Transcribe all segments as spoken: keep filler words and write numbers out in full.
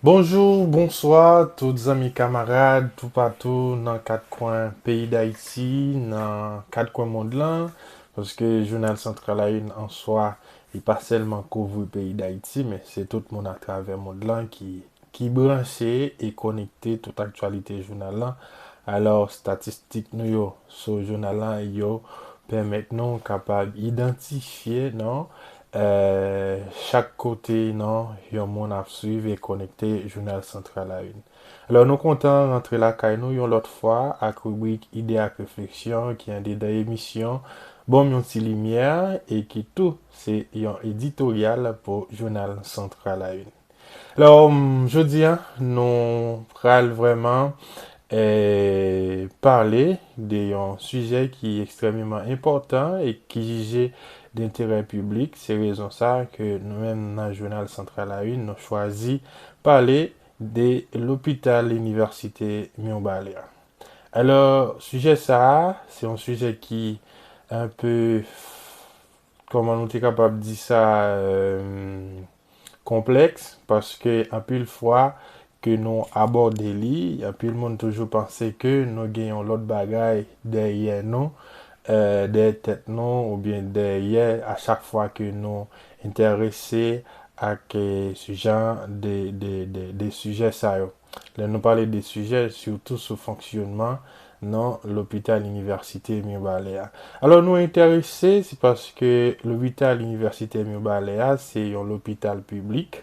Bonjou, bonswa, tout zanmi kamarad, toupatou nan kat kwen peyi Dayiti, nan kat kwen mond lan, paske Jounal Santral Ayini an swa, li pa sèlman kouvri peyi Dayiti, men se tout moun atravè mond lan ki, ki branche e konekte tout aktyalite jounal lan. Alò, statistik nou yo sou jounal lan, yo pèmèt nou kapab idantifye, non, eh, chak kote, non, yon moun ap swiv e konekte Jounal Santral Ayini. Alò, nou kontan rantre lakay nou yon lòt fwa ak ribrik Ide ak Refleksyon ki andedan emisyon Ban m yon ti limyè e ki tou se yon editoryal pou Jounal Santral Ayini. Alò, m, jodi a, nou pral vrèman, eh, pale de yon sijè ki ekstrèmeman enpòtan e ki jije denterè piblik. Se rezon sa ke nou menm nan Jounal Santral Ayini, nou chwazi pale de lopital inivèsite Mibalè a. Alò, sijè sa a, se yon sijè ki enpe, kòman nou te kapab di sa, eh, konplèks, paske anpil fwa ke nou abòde li, anpil moun toujou panse ke nou gen yon lòt bagay dèyè nou, eh, dèyè tèt nou, oubyen dèyè a chak fwa ke nou enterese ak, eh, se jan de, de, de, de sijè sa yo. Lè nou pale de sijè, sitou sou fonksyonman nan lopital inivèsite Mibalè a. Alò, nou enterese, se paske lopital inivèsite Mibalè a, se yon lopital piblik.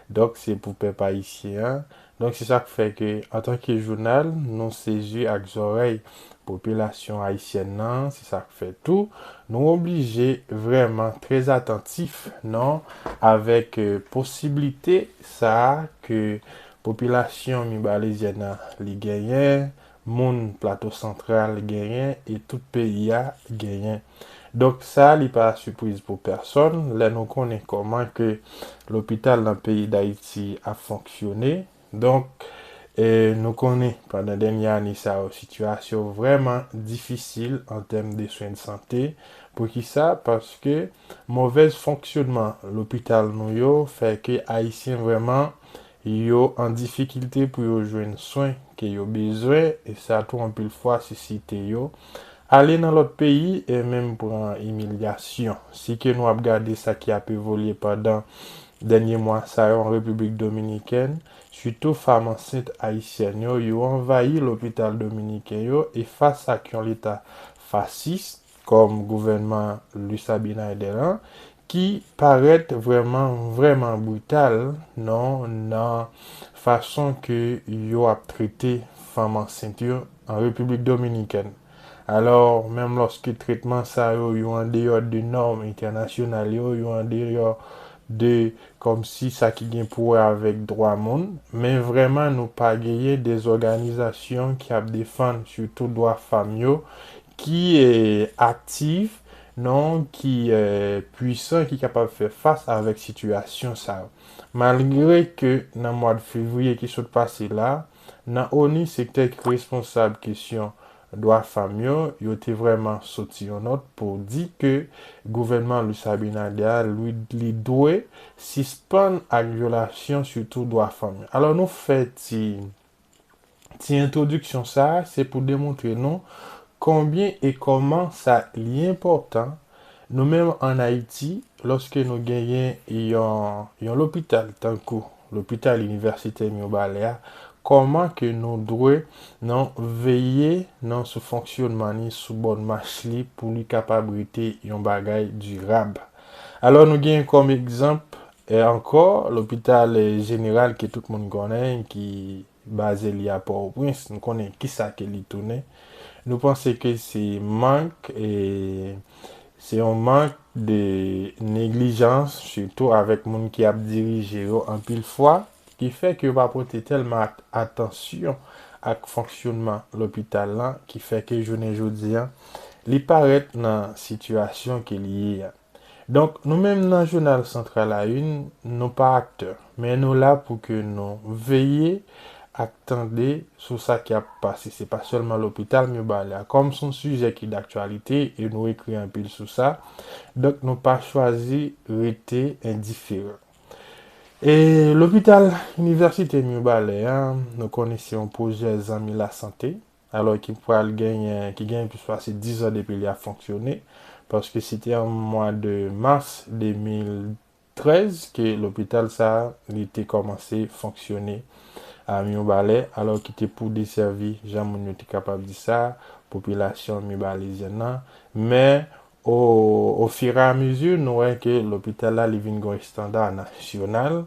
Donk, se pou pèp ayisyen an. Donk, se sa k fè ke, antanke jounal, nou sezi ak zòrèy popilasyon ayisyèn nan, se sa k fè tou, nou oblije vrèman trè atantif, non, avèk, eh, posiblite sa a ke popilasyon mibalezyèn nan li genyen, moun Plato Santral genyen e tout peyi a genyen. Donk sa, li pa sipriz pou pèsòn, lè nou konnen kòman ke lopital nan peyi Dayiti ap fonksyone. Donk, eh, nou konnen pandan dènye ane sa yo, sitiyasyon vrèman difisil an tèm de swen de sante. Poukisa? Paske movèz fonksyonman lopital nou yo fè ke Ayisyen vrèman yo an difikilte pou yo jwenn swen ke yo bezwen, e sa tou anpil fwa sisite yo ale nan lòt peyi e menm pran imilyasyon. Si ke nou ap gade sa ki ap evolye pandan dènye mwa sa yo an Repiblik Dominikèn, sitou fanm ansent ayisyèn yo, yo anvayi lopital dominiken yo, e fas ak yon leta fasis, kòm gouvènman Luis Abinader an, ki parèt vrèman, vrèman brital, non, nan fason ke yo ap trete fanm ansent yo an Repiblik Dominikèn. Alò, menm lòske tretman sa yo, yo andeyò de nòm entènasyonal yo, yo andeyò de kòmsi sa ki gen pou wè avèk dwa moun, men vrèman nou pa genyen de zòganizasyon ki ap defann sitou dwa fanm yo, ki, eh, aktif, non, ki, eh, pwisan, ki kapab fè fas avèk sitiyasyon sa yo. Malgre ke nan mwa de fevriye ki sot pase la, nan ONU, sektè ki responsab kesyon dwa fanm yo, yo te vrèman soti yon nòt pou di ke gouvènman Luis Abinader a, li, li dwe sispann ak vyolasyon sitou dwa fanm yo. Alò, nou fè ti, ti entwodiksyon sa a, se pou demontre nou konbyen e kòman sa li enpòtan, nou menm ann Ayiti, lòske nou genyen yon, yon lopital tankou lopital inivèsite Mibalè a, kòman ke nou dwe, non, veye, non, sou fonksyonman li, sou bòn mach li, pou li kapab rete yon bagay dirab. Alò, nou genyen kòm egzanp, eh, ankò, lopital, eh, jeneral ke tout moun konnen, ki baze li a Pòtoprens, nou konnen kisa ke li tounen. Nou panse ke se mank, e se yon mank de neglijans, sitou avèk moun ki ap dirije yo anpil fwa, ki fè ke yo pa pote tèlman at-, atansyon ak fonksyonman lopital lan, ki fè ke jounen jodi a, li parèt nan sitiyasyon ke li ye a. Donk, nou menm nan Jounal Santral Ayini, nou pa aktè, men nou la pou ke nou veye ak tande sou sa ki ap pase. Se pa sèlman lopital Mibalè a. Kòm se yon sijè ki daktyalite e nou ekri anpil sou sa, donk nou pa chwazi rete endiferan. E lopital inivèsite Mibalè a, nou konnen se yon pwojè zanmi lasante, alò ki pral genyen, ki genyen plis pase diz an depi li ap fonksyone, paske se te an mwa de mas de mil trèz ke lopital sa a, li te kòmanse fonksyone a Mibalè, alò ki te pou desèvi, jan moun yo te kapab di sa, popilasyon mibalezyèn nan. Men, o, ofiramizi, nou wè ke lopital la, li vin gen yon estanda nasyonal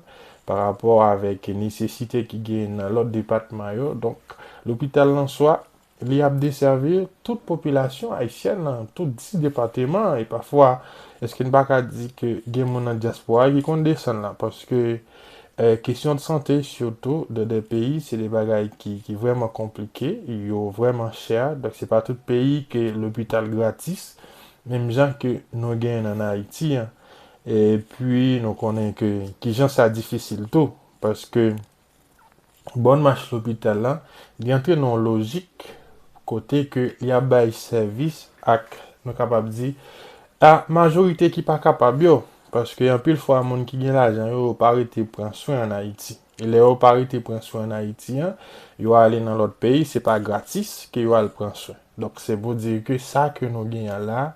pa rapò avèk nesesite ki gen nan lòt depatman yo. Donk, lopital lan swa, li ap desèvi tout popilasyon ayisyèn nan tout dis depatman, e pafwa, èske n pa ka di ke gen moun nan dyaspora ki konn desann la? Paske, eh, kesyon de sante, sitou de, de peyi, se de bagay ki, ki vrèman konplike, yo vrèman chè, donk se pa tout peyi ke lopital gratis, menm jan ke nou genyen an Ayiti an. Epi, nou konnen ke kijan sa difisil tou, paske bòn mach lopital la, li antre nan yon lojik kote ke li ap bay sèvis ak, nou kapab di, a majorite ki pa kapab yo. Paske anpil fwa, moun ki gen lajan yo, yo pa rete pran swen an Ayiti. E lè yo pa rete pran swen an Ayiti an, yo ale nan lòt peyi, se pa gratis ke yo al pran swen. Donk, se pou di ke sa ke nou genyen la,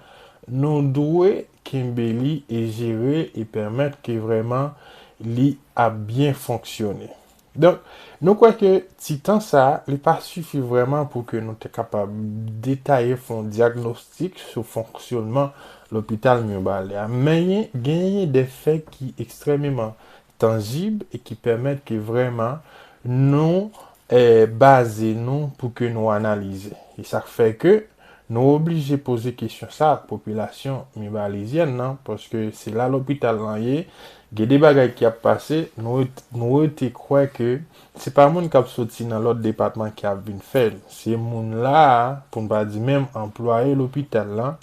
nou dwe kenbe li e jere e pèmèt ke vrèman li ap byen fonksyone. Donk, nou kwè ke ti tan sa a, li pa sifi vrèman pou ke nou te kapab detaye fè yon dyagnostik sou fonksyònman lopital Mibalè a. Men genyen de fè ki ekstrèmeman tanjib e ki pèmèt ke vrèman nou, eh, baze nou pou ke nou analize. E sa k fè ke nou oblije poze kesyon sa ak popilasyon mibalezyèn nan, paske se la lopital lan ye, gen de bagay ki ap pase, nou ret-, nou rete kwè ke se pa moun k ap soti nan lòt depatman ki ap vin fè l. Se moun la a, pou n pa di menm anplwaye lopital lan,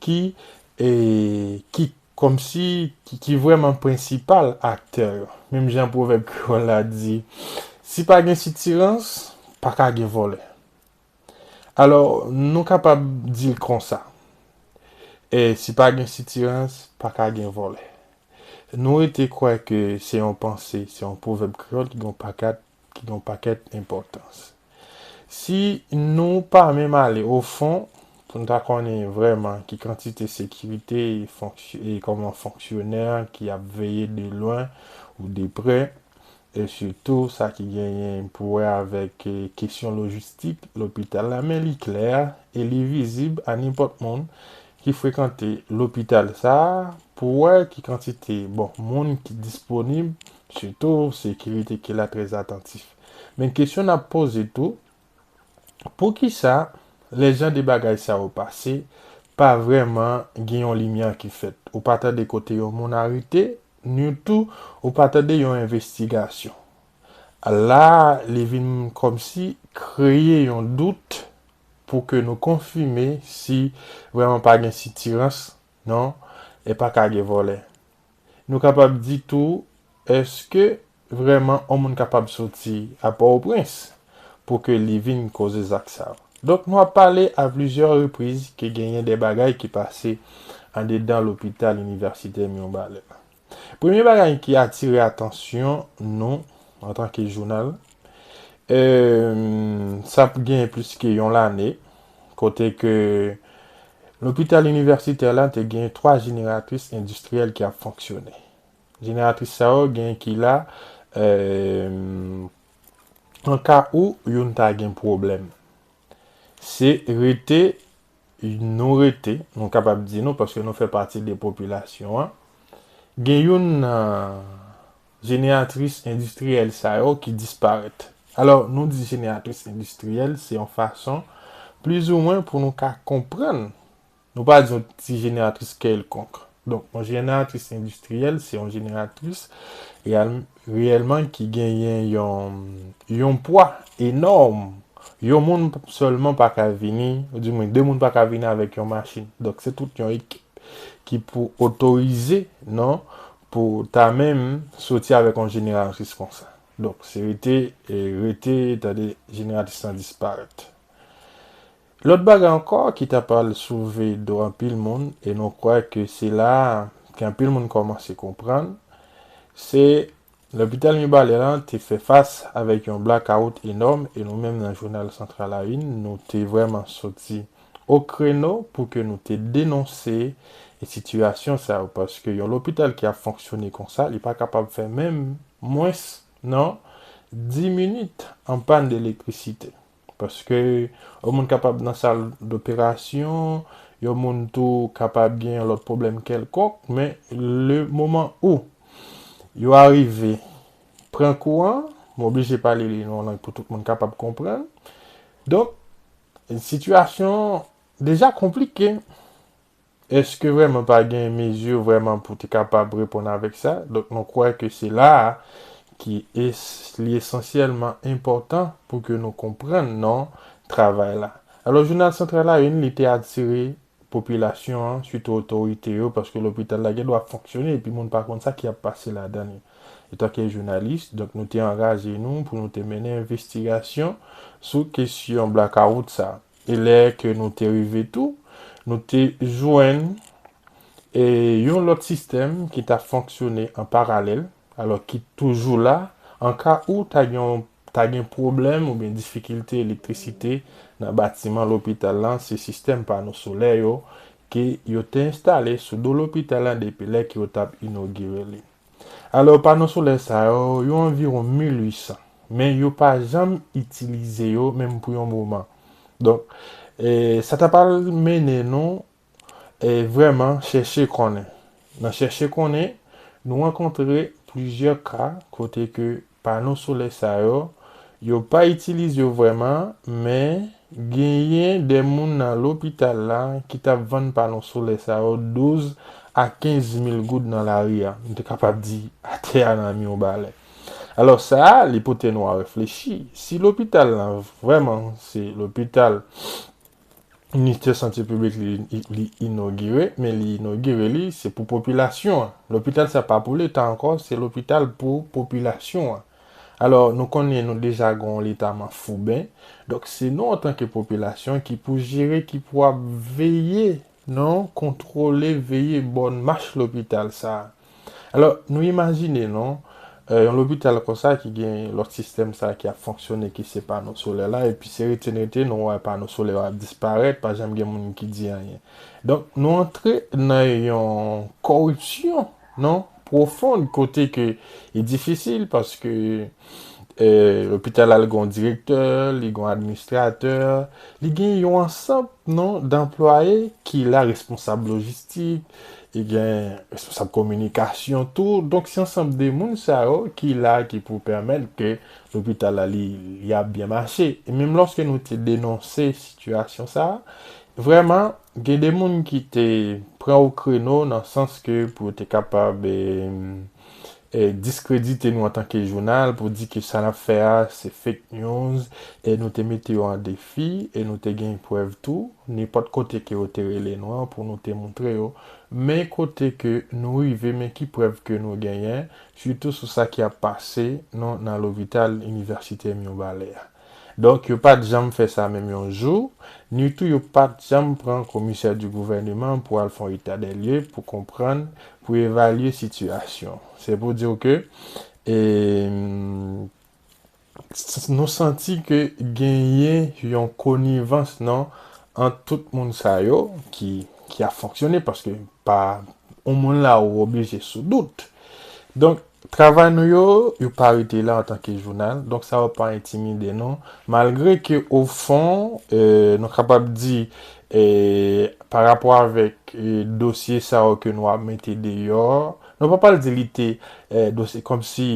ki, e, ki kòmsi, ki, ki vrèman prensipal aktè yo. Menm jan pwovèb kreyòl la di, si pa gen sitirans, pa ka gen vòlè. Alò, nou kapab di l konsa. E si pa gen sitirans, pa ka gen vòlè. Nou rete kwè ke se yon panse, se yon pwovèb kreyòl ki gen yon pakèt, ki gen yon pakèt enpòtans. Si nou pa menm ale o fon, pou n ta konnen vrèman ki kantite sekirite e fonksy-, e kòman fonksyonè ki ap veye de lwen ou de prè, e sitou sa ki genyen pou wè avèk, e, kesyon lojistik lopital la, men li klè e li vizib a nenpòt moun ki frekante lopital sa a pou wè ki kantite, bon, moun ki disponib, sitou sekirite ki la trè atantif. Men kesyon n ap poze tou, poukisa lè jan de bagay sa yo pase, pa vrèman gen yon limyè ki fèt? Ou pa tande kote yon moun arete, ni tou ou pa tande yon envestigasyon. La, li vin kòmsi kreye yon dout pou ke nou konfime si vrèman pa gen sitirans, non, e pa ka gen vòlè. Nou kapab di tou, èske vrèman yon moun kapab soti a Pòtoprens pou ke li vin koze zak sa yo? Donk, nou ap pale a plizyè repriz ke genyen de bagay ki pase andedan lopital inivèsitè Mibalè. Premye bagay ki atire atansyon nou antanke jounal, e, sa ap gen plis ke yon lane, kote ke lopital inivèsitè la te gen twa jeneratris endistriyèl ki ap fonksyone. Jeneratris sa yo gen ki la, e, an ka ou youn ta gen pwoblèm. Se rete, nou rete, nou kapab di nou, paske nou fè pati de popilasyon an. Gen youn nan jeneratris endistriyèl sa yo ki disparèt. Alò, nou di jeneratris endistriyèl, se yon fason, plizoumwen, pou nou ka konprann. Nou pa di yon ti jeneratris kèlkonk. Donk, yon jeneratris endistriyèl, se yon jeneratris reyèl-, reyèlman ki genyen yon, yon pwa enòm. Yon moun sèlman pa ka vini, ou di mwen, de moun pa ka vini avèk yon machin. Donk, se tout yon ekip ki pou otorize, non, pou ta menm soti avèk yon jeneratris konsa. Donk, se rete, e rete, tande, jeneratris lan disparèt. Lòt bagay ankò ki ta pral souve do anpil moun, e nou kwè ke se la ke anpil moun kòmanse konprann, se Lopital Mibalè la te fè fas avèk yon blakawout enòm e nou menm nan jounal Centre à la Une, nou te vrèman soti o kreno pou ke nou te denonse e sitiyasyon sa yo, paske yon lopital ki ap fonksyone konsa, li pa kapab fè menm mwens nan dis minit an pàn elektrisite. Paske yon moun kapab nan sal doperasyon, yon moun tou kapab gen yon lòt pwoblèm kèlkonk, men le moman ou yo arive pran kouran, m oblije pale li nan yon lang pou tout moun kapab konprann. Donk, sitiyasyon deja konplike. Èske vrèman pa gen mezi vrèman pou te kapab reponn avèk sa? Donk, nou kwè ke se la a ki es, li esansyèlman enpòtan pou ke nou konprann non travay la. Alò, jounal Centre à la Une, li te atire popilasyon an, sitou otorite yo, paske lopital la gen dwa ap fonksyone epi moun pa konn sa ki ap pase ladan li. Etanke jounalis, donk nou te angaje nou pou nou te mennen envestigasyon sou kesyon blakawout sa. E lè ke nou te rive tou, nou te jwenn e yon lòt sistèm ki t ap fonksyone an paralèl, alò ki toujou la, an ka ou ta gen yon, ta gen pwoblèm oubyen difikilte elektrisite nan batiman lopital lan, se sistèm pano solè yo ke yo te enstale sou do lopital lan depi lè ke yo t ap inogire li. Alò, pano solè sa yo, yo anviwon mil uit san, men yo pa janm itilize yo, menm pou yon moman. Donk, e, sa ta pral mennen nou e vrèman chèche konnen. Nan chèche konnen, nou rankontre plizyè ka kote ke pano solè sa yo, yo pa itilize yo vrèman, men genyen de moun nan lopital la ki t ap vann pano solè sa yo douz a kenz mil goud nan lari a. Nou te kapab di atè a nan Mibalè. Alò sa a, li pote nou a reflechi. Si lopital la vrèman se lopital Ministè Sante Piblik li, li inogire, men li inogire li, se pou popilasyon an. Lopital sa pa pou Leta ankò, se lopital pou popilasyon an. Alò, nou konnen nou deja gen yon Leta manfouben. Donk, se nou antanke popilasyon ki pou jere, ki pou ap veye, non, kontwole, veye bòn mach lopital sa a. Alò, nou imajine, non, e, yon lopital konsa ki gen lòt sistèm sa ki ap fonksyone, ki se pano solè la, epi se rete n rete, nou wè pano solè yo ap disparèt, pa janm gen moun ki di anyen. Donk, nou antre nan yon kòripsyon, non, pwofon, kote ke e difisil, paske, e, lopital la, li gen yon direktè, li gen yon administratè, li gen yon ansanm, non, danplwaye ki la, responsab lojistik, e gen responsab kominikasyon tou. Donk, se ansanm de moun sa yo ki la, ki pou pèmèt ke lopital la, li, li ap byen mache. E menm lòske nou te denonse sitiyasyon sa a, vrèman, gen de moun ki te pran o kreno nan sans ke pou yo te kapab, e, e, diskredite nou antanke jounal, pou di ke sa n ap fè a, se fake news, e nou te mete yo an defi, e nou te gen prèv tou, nenpòt kote ke yo te rele nou an, pou nou te montre yo, men kote ke nou rive, men ki prèv ke nou genyen, sitou sou sa ki ap pase, non, nan lopital inivèsite Mibalè a. Donk, yo pa t janm fè sa menm yon jou, ni tou yo pa t janm pran komisè di gouvèneman pou al fè yon eta dè lye, pou konprann, pou evalye sitiyasyon. Se pou di w ke, e, s-, nou santi ke genyen yon konivans, non, ant tout moun sa yo ki, ki ap fonksyone, paske pa yon moun la ou oblije sou dout. Donk, travay nou yo, yo pa rete la antanke jounal. Donk, sa yo pa entimide nou. Malgre ke, o fon, e, nou kapab di, e, pa rapò avèk, e, dosye sa yo ke nou ap mete deyò, nou pa pral di li te, e, dosye, kòmsi,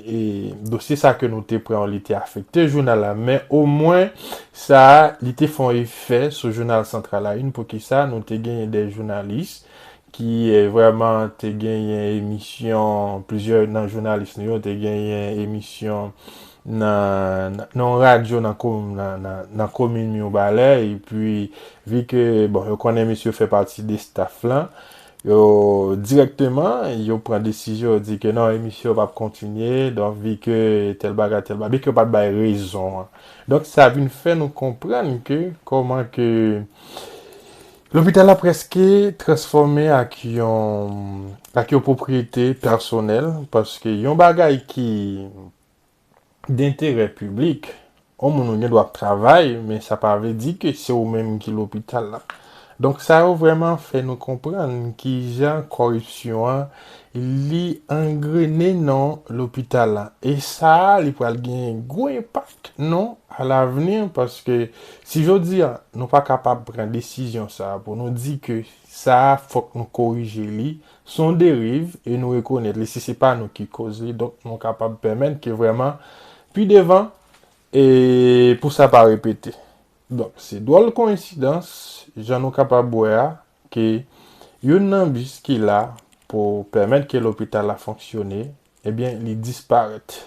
e, dosye sa ke nou te pran yo, li te afekte jounal la. Men omwen, sa, li te fè yon efè sou jounal Centre à la Une. Poukisa? Nou te genyen de jounalis ki, e, vrèman te genyen emisyon, plizyè nan jounalis nou yo te genyen emisyon nan, nan, nan yon radyo nan, kom-, nan, nan, nan komin Mibalè, epi vi ke, bon, yo konnen mesye yo fè pati de staff lan, yo dirèkteman, yo pran desizyon, yo di ke non, emisyon yo p ap kontinye, donk vi ke tèl bagay, tèl bagay, byen ke yo pa t bay rezon an. Donk sa vin fè nou konprann ke kòman ke Lopital la prèske transfòme ak yon, ak yon pwopriyete pèsonèl, paske yon bagay ki denterè piblik, yon moun ou gen dwa ap travay, men sa pa vle di ke se ou menm ki lopital la. Donk, sa yo vrèman fè nou konprann kijan kòripsyon an, li angrene nan lopital la. E sa, li pral gen gwo enpak non alavni, paske si jodi a nou pa kapab pran desizyon sa a pou nou di ke sa a fòk nou korije li, se yon deriv e nou rekonèt li, si se pa nou ki koz li, donk nou kapab pèmèt ke vrèman pi devan e pou sa pa repete. Donk, se dwòl koyensidans, jan nou kapab wè a, ke youn nan bis ki la pou pèmèt ke lopital la fonksyone, ebyen, li disparèt.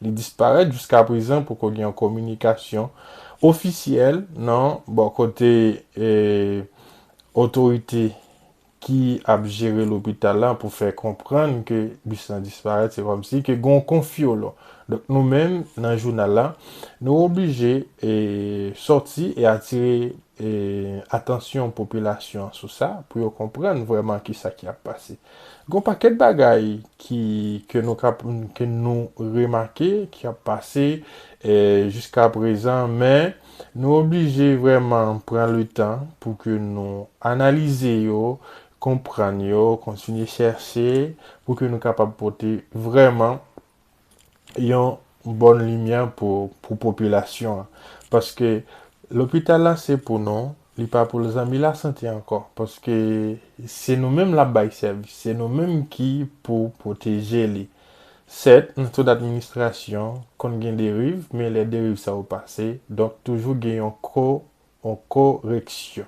Li disparèt jiska prezan, poko gen yon kominikasyon ofisyèl nan bò kote e, otorite ki ap jere lopital la pou fè konprann ke bis lan disparèt, se kòmsi ke gen yon konfyolo. Donk, nou menm, nan jounal la, nou oblije e, sòti e atire e, atansyon popilasyon an sou sa, pou yo konprann vrèman kisa ki ap pase. Gen yon pakèt bagay ki, ke nou kap, ke nou remake, ki ap pase e, jiska prezan, men nou oblije vrèman pran letan pou ke nou analize yo, konprann yo, kontinye chèche, pou ke nou kapab pote vrèman yon bòn limyè pou, pou popilasyon an. Paske lopital la se pou nou, li pa pou zanmi lasante ankò. Paske se nou menm l ap bay sèvis, se nou menm ki pou pwoteje li. Sèt, nan tout administrasyon, konn gen deriv, men lè deriv sa yo pase, donk toujou gen yon ko, yon koreksyon.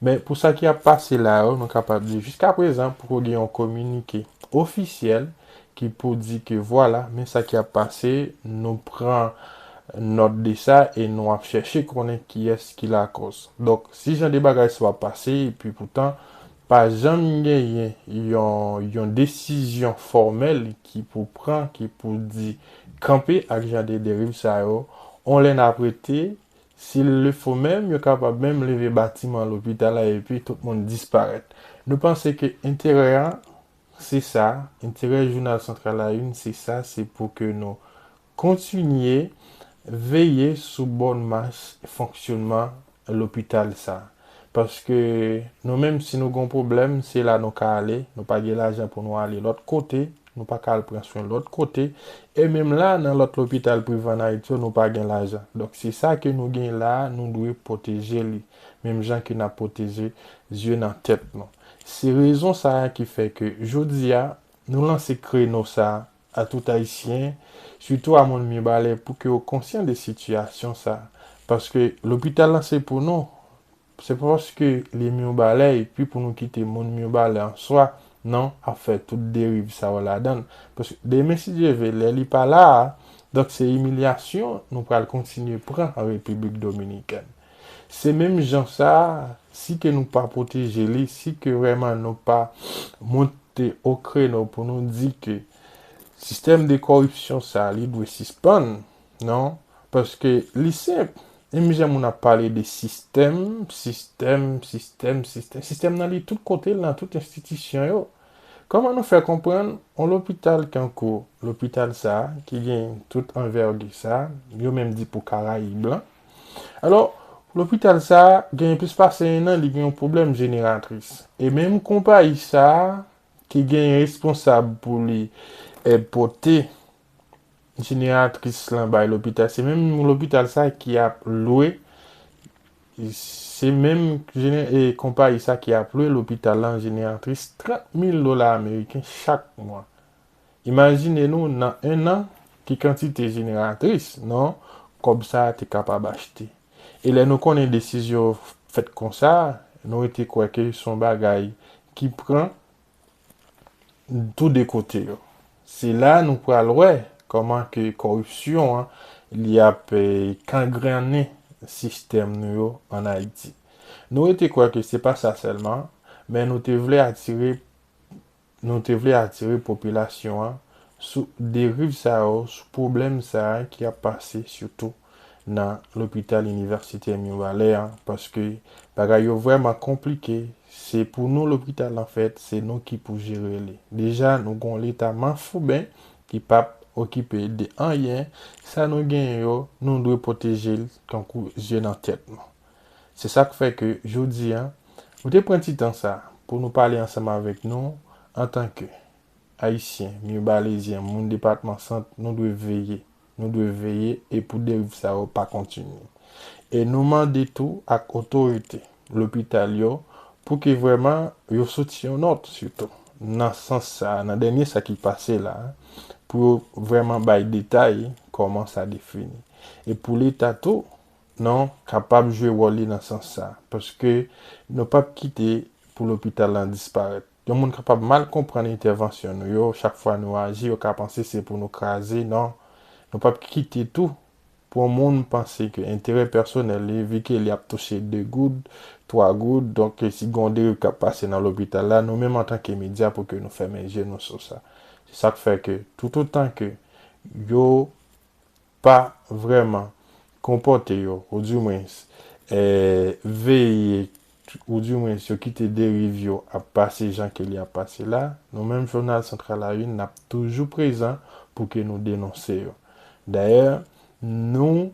Men pou sa ki ap pase la yo, nou kapab di jiska prezan poko gen yon kominike ofisyèl ki pou di ke vwala, men sa ki ap pase, nou pran nòt de sa e nou ap chèche konnen kiyès ki lakòz. Donk, si jan de bagay sa yo ap pase, epi poutan, pa janm genyen yon, yon desizyon fòmèl ki pou pran, ki pou di kanpe ak jan de deriv sa yo, on lè n ap rete, si l le fo menm, yo kapab menm leve batiman lopital la epi tout moun disparèt. Nou panse ke enterè a, se sa, enterè jounal Central La Une, se sa, se pou ke nou kontinye veye sou bòn mach fonksyonman lopital sa. Paske nou menm, si nou gen yon pwoblèm, se la nou ka ale, nou pa gen lajan pou nou ale lòt kote, nou pa ka al pran swen lòt kote, e menm la, nan lòt lopital prive ann Ayiti yo, nou pa gen lajan. Donk, se sa ke nou gen la, nou dwe pwoteje li, menm jan ke n ap pwoteje zye nan tèt nou. Se rezon sa a ki fè ke jodi a, nou lanse kreno sa a tout Ayisyen, sitou a moun Mibalè, pou ke yo konsyan de sitiyasyon sa a. Paske lopital lan se pou nou, se pa paske li Mibalè epi pou nou kite moun Mibalè an swa, non, ap fè tout deriv sa yo ladan l. Paske demen, si Dye ve, lè li pa la a, donk se imilyasyon nou pral kontinye pran an Repiblik Dominikèn. Se menm jan sa a, si ke nou pa pwoteje li, si ke vrèman nou pa monte o kreno pou nou di ke sistèm de kòripsyon sa a, li dwe sispann, non? Paske li senp. Menm jan moun ap pale de sistèm, sistèm, sistèm, sistèm. Sistèm nan li tout kote, l nan tout enstitisyon yo. Kòman nou fè konprann yon lopital kankou lopital sa a, ki gen tout anvègi sa a, yo menm di pou Karayib lan? Alò, lopital sa a, gen plis pase en an, li gen yon pwoblèm jeneratris. E menm konpayi sa a, ki gen responsab pou li e, pote jeneratris lan bay lopital, se menm lopital sa ki ap lwe, se menm jene-, e, konpayi sa ki ap lwe lopital lan jeneratris trant mil dola ameriken chak mwa. Imajine nou, nan en an, ki kantite jeneratris, non, kòb sa a te kapab achte. E lè nou konnen desizyon fèt konsa, nou rete kwè ke se yon bagay ki pran tou de kote yo. Se la nou pral wè kòman ke kòripsyon an, li ap, e, kangrennen sistèm nou yo ann Ayiti. Nou rete kwè ke se pa sa sèlman, men nou te vle atire, nou te vle atire popilasyon an sou deriv sa yo, sou pwoblèm sa a ki ap pase sitou nan lopital inivèsitè Mibalè a, paske bagay yo vrèman konplike. Se pou nou lopital lan fèt, se nou ki pou jere li. Deja, nou gon leta manfouben ki p ap okipe de anyen. Sa nou genyen yo, nou dwe pwoteje l tankou zye nan tèt nou. Se sa k fè ke jodi a, nou te pran ti tan sa pou nou pale ansanm avèk nou antanke Ayisyen, Mibalezyen, moun depatman Sant, nou dwe veye. Nou dwe veye e pou deriv sa yo pa kontinye. E nou mande tou ak otorite lopital yo pou ke vrèman yo soti yon nòt sitou. Nan sans sa, nan dènye sa ki pase la, pou yo vrèman bay detay kòman sa defini. E pou leta tou, non, kapab jwe wòl li nan sans sa. Paske nou p ap kite pou lopital lan disparèt. Yon moun kapab mal konprann entèvansyon nou yo, chak fwa nou aji, yo ka panse se pou nou kraze, non. Nou p ap kite tou pou yon moun panse ke enterè pèsonèl li, vi ke li ap touche de goud, twa goud, donk si gon deriv k ap pase nan lopital la, nou menm antanke medya pou ke nou fèmen je nou sou sa. Se sa k fè ke toutotan ke yo pa vrèman konpòte yo, oudimwens, eh, veye, oudimwens yo kite deriv yo ap pase jan ke li ap pase la, nou menm jounal Centre à la Une, n ap toujou prezan pou ke nou denonse yo. Dayè, nou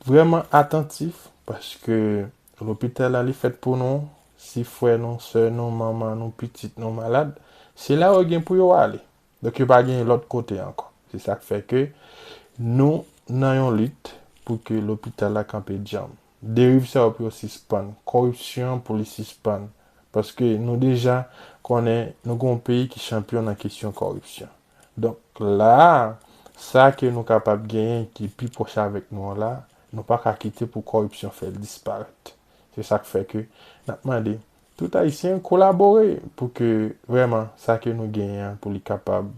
vrèman atantif paske lopital la li fèt pou nou, si frè nou, sè nou, manman nou, pitit nou malad, se la yo gen pou yo ale. Donk yo pa gen lòt kote ankò. Se sa k fè ke nou nan yon lit pou ke lopital la kanpe djanm. Deriv sa yo pou yo sispann. Kòripsyon pou li sispann. Paske nou deja konnen nou gen yon peyi ki chanpyon nan kesyon kòripsyon. Donk la, sa ke nou kapab genyen ki pi pwòch avèk nou an la, nou pa ka kite pou kòripsyon fè l disparèt. Se sa k fè ke n ap mande tout Ayisyen kolabore pou ke vrèman sa ke nou genyen an pou li kapab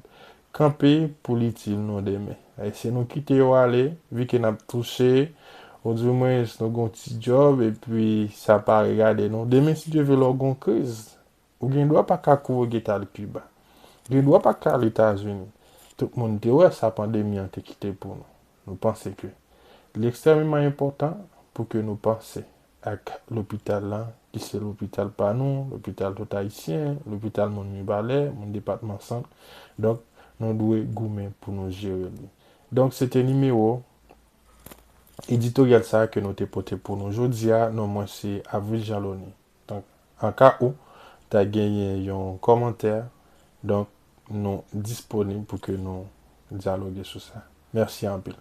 kanpe pou li itil nou demen. E si nou kite yo ale, vi ke n ap touche, oudimwens nou gon ti djòb epi sa pa regade nou. Demen, si Dye vle, lè w gon kriz, ou gen dwa pa ka kouri w gentan al Kiba. Ou gen dwa pa ka al Etazini. Tout moun te wè sa pandemi an te kite pou nou. Nou panse ke li ekstrèmeman enpòtan pou ke nou panse ak lopital la, ki se lopital pa nou, lopital tout Ayisyen, lopital moun Mibalè, moun depatman Sant. Donk, nou dwe goumen pou nou jere li. Donk, se te nimewo editoryal sa a ke nou te pote pou nou jodi a. Non mwen se Avril Jean Launay. Donk, an ka ou ta genyen yon kòmantè, donk, nou disponib pou ke nou dyaloge sou sa. Mèsi anpil.